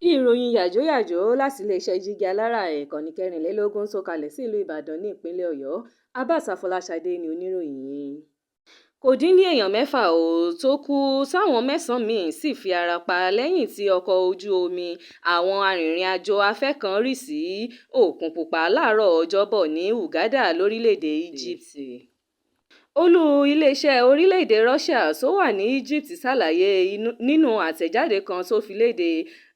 Ìròyìn yàjóyàjó láti iléeṣẹ́ Jígí Alára, ìkànnì kẹrìnlélógún tó kalẹ̀ sílùú Ìbàdàn ní ìpínlẹ̀ Ọ̀yọ́. Abbas Afọláṣadé ni oníròyìn yín. Kò dín ní èèyàn 6 ò tó kú, táwọn mẹ́sàn-án míín sì fi ara pa lẹ́yìn tí ọkọ̀ ojú omi àwọn arìnrìn-àjò afẹ́ kan rì sí Òkun Pupa láàárọ̀ Ọjọ́bọ̀ ní Hurghada lórílẹ̀-èdè Egypt. Olú iléeṣẹ́ orílẹ̀-èdè Russia tó wà ní Egypt ṣàlàyé nínú àtẹ̀jáde kan tó fi léde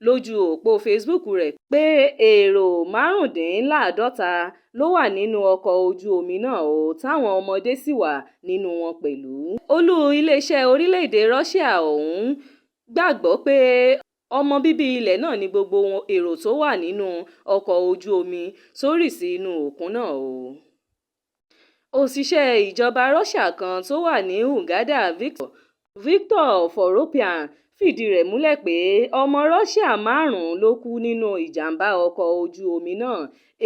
lójú òpó Facebook rẹ̀ pé èrò 55 ló wà nínú ọkọ̀ ojú omi náà ó, táwọn ọmọdé sì wà nínú wọn pẹ̀lú. Olú iléeṣẹ́ orílẹ̀-èdè Russia ọ̀hún gbàgbọ́ pé ọmọ bíbí ilẹ̀ náà ní gbogbo èrò tó wà nínú ọkọ̀ ojú omi tó rì sí inú òkun náà o. Òṣìṣẹ́ ìjọba Russia kan tó wà ní Hurghada, Viktor Voropaev, fìdí rẹ̀ múlẹ̀ pé ọmọ Russia márùn-ún ló kú nínú ìjàm̀bá ọkọ̀ ojú omi náà,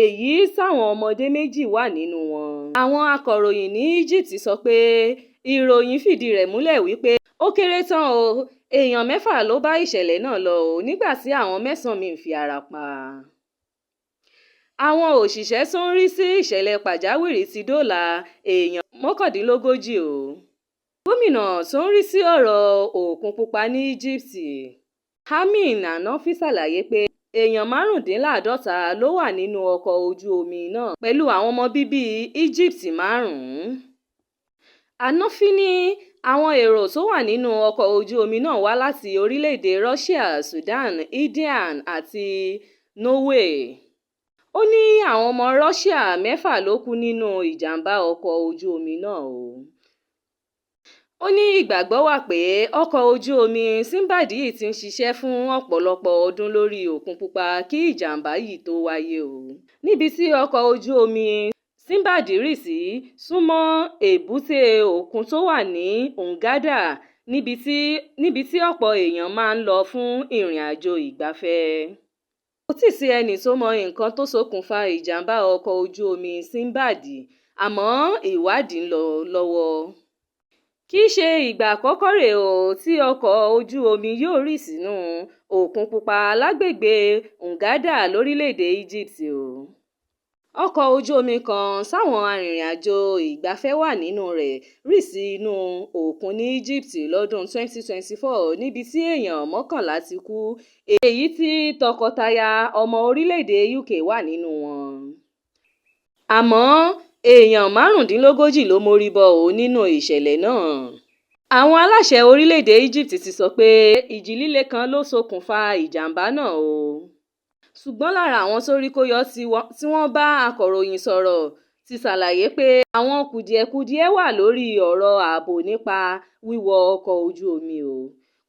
èyí táwọn ọmọdé 2 wà nínú wọn. Àwọn akọ̀ròyìn ní Egypt sọ pé ìròyìn fìdí rẹ̀ múlẹ̀ wípé ó kéré tán o èèyàn 6 ló bá ìṣẹ̀lẹ̀ náà lọ nígbà tí àwọn mẹ́sàn-án míín fi ara pa. Àwọn òṣìṣẹ́ tó ń rí sí ìṣẹ̀lẹ̀ pàjáwìrì ti dóòlà èèyàn 39 o. Gómìnà tó ń rí sí ọ̀rọ̀ Òkun Pupa ní Egypt, Amin Hanafy, ṣàlàyé pé èèyàn 55 ló wà nínú ọkọ̀ ojú omi náà pẹ̀lú àwọn ọmọ bíbí Egypt márùn-ún. Hanafy ní àwọn èrò tó wà nínú ọkọ̀ ojú omi náà wá láti orílẹ̀-èdè Russia, Sudan, India àti Norway. Ó ní àwọn ọmọ Russia 6 ló kú nínú ìjàm̀bá ọkọ̀ ojú omi náà o. Ó ní ìgbàgbọ́ wà pé ọkọ̀ ojú omi Sinbad yìí ti ń ṣiṣẹ́ fún ọ̀pọ̀lọpọ̀ ọdún lórí Òkun Pupa kí ìjàm̀bá yìí tó wáyé o. Níbi tí ọkọ̀ ojú omi Sinbad rì sí súnmọ́ èbúté òkun tó wà ní Hurghada, níbi tí ọ̀pọ̀ èèyàn máa ń lọ fún ìrìnàjò ìgbafẹ́. Kò tíì sí ẹni tó mọ nǹkan tó ṣokùnfà ìjàm̀bá ọkọ̀ ojú omi Sinbad, àmọ́ ìwádìí ń lọ lọ́wọ́. Kì í ṣe ìgbà àkọ́kọ́ rèé o tí ọkọ̀ ojú omi yóò rì sínú Òkun Pupa lágbègbè Hurghada lórílẹ̀-èdè Egypt o. Ọkọ̀ ojú omi kan táwọn arìnrìn-àjò ìgbafẹ́ wà nínú rẹ̀ rì sí inú òkun ní Egypt lọ́dún 2024 níbi tí èèyàn 11 ti kú, èyí tí tọkọtaya ọmọ orílẹ̀-èdè UK wà nínú wọn. Àmọ́ èèyàn 35 ló mórí bọ́ ò nínú ìṣẹ̀lẹ̀ náà. Àwọn aláṣẹ orílẹ̀-èdè Egypt ti sọ pé ìjì líle kan ló ṣokùnfà ìjàm̀bá náà o. Ṣùgbọ́n lára àwọn tó rí kó yọ tí wọ́n bá akọ̀ròyìn sọ̀rọ̀ ti ṣàlàyé pé àwọn kùdìẹ̀kudiẹ wà lórí ọ̀rọ̀ ààbò nípa wíwọ ọkọ̀ ojú omi o.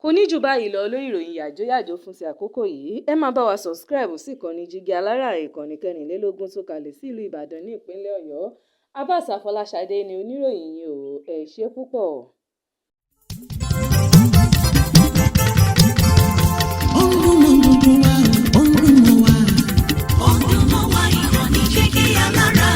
Kò ní jù báyìí lọ lórí ìròyìn yàjóyàjó fún ti àkókò yìí. Ẹ máa bá wa subscribe sí ìkànnì Jígí Alára, ìkànnì kẹrìnlélógún tó kalẹ̀ sílùú Ìbàdàn ní ìpínlẹ̀ Ọ̀yọ́. Abbas Afọláṣadé ni oníròyìn yín o. Ẹ ṣé púpọ̀. Ó ń dún mọ́ gbogbo wa, ó ń dún mọ́ wa. Ó ń dún mọ́ wa, ìkànnì Jígí Alára.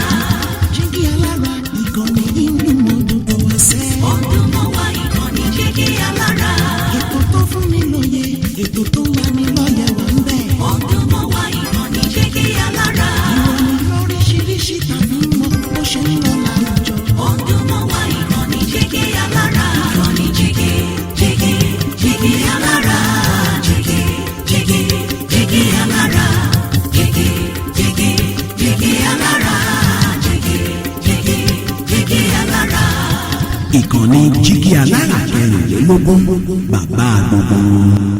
Jígí Alára, ìkànnì yìí ń dún mọ́ gbogbo wa sẹ́. Ó ń dún mọ́ wa, ìkànnì Jígí Alára. Ètò tó fún ni lóye, ètò tó ń lani lọ́yẹ̀ wà ń bẹ̀. Ó ń dún mọ́ wa, ìkànnì Jígí Alára. Ìròyìn lóríṣiríṣi tàbí mọ bó ṣe ń lọ láwùjọ. Ó ń dún mọ́ wa, ìkànnì Jígí Alára. Ìkànnì Jígí, Jígí, Jígí Alára. Jígí, Jígí, Jígí Alára. Jígí, Jígí, Jígí Alára. Jígí, Jígí, Jígí Alára. Ìkànnì Jígí Alára kẹrìnlélógún, bàbá gbogbo wọn.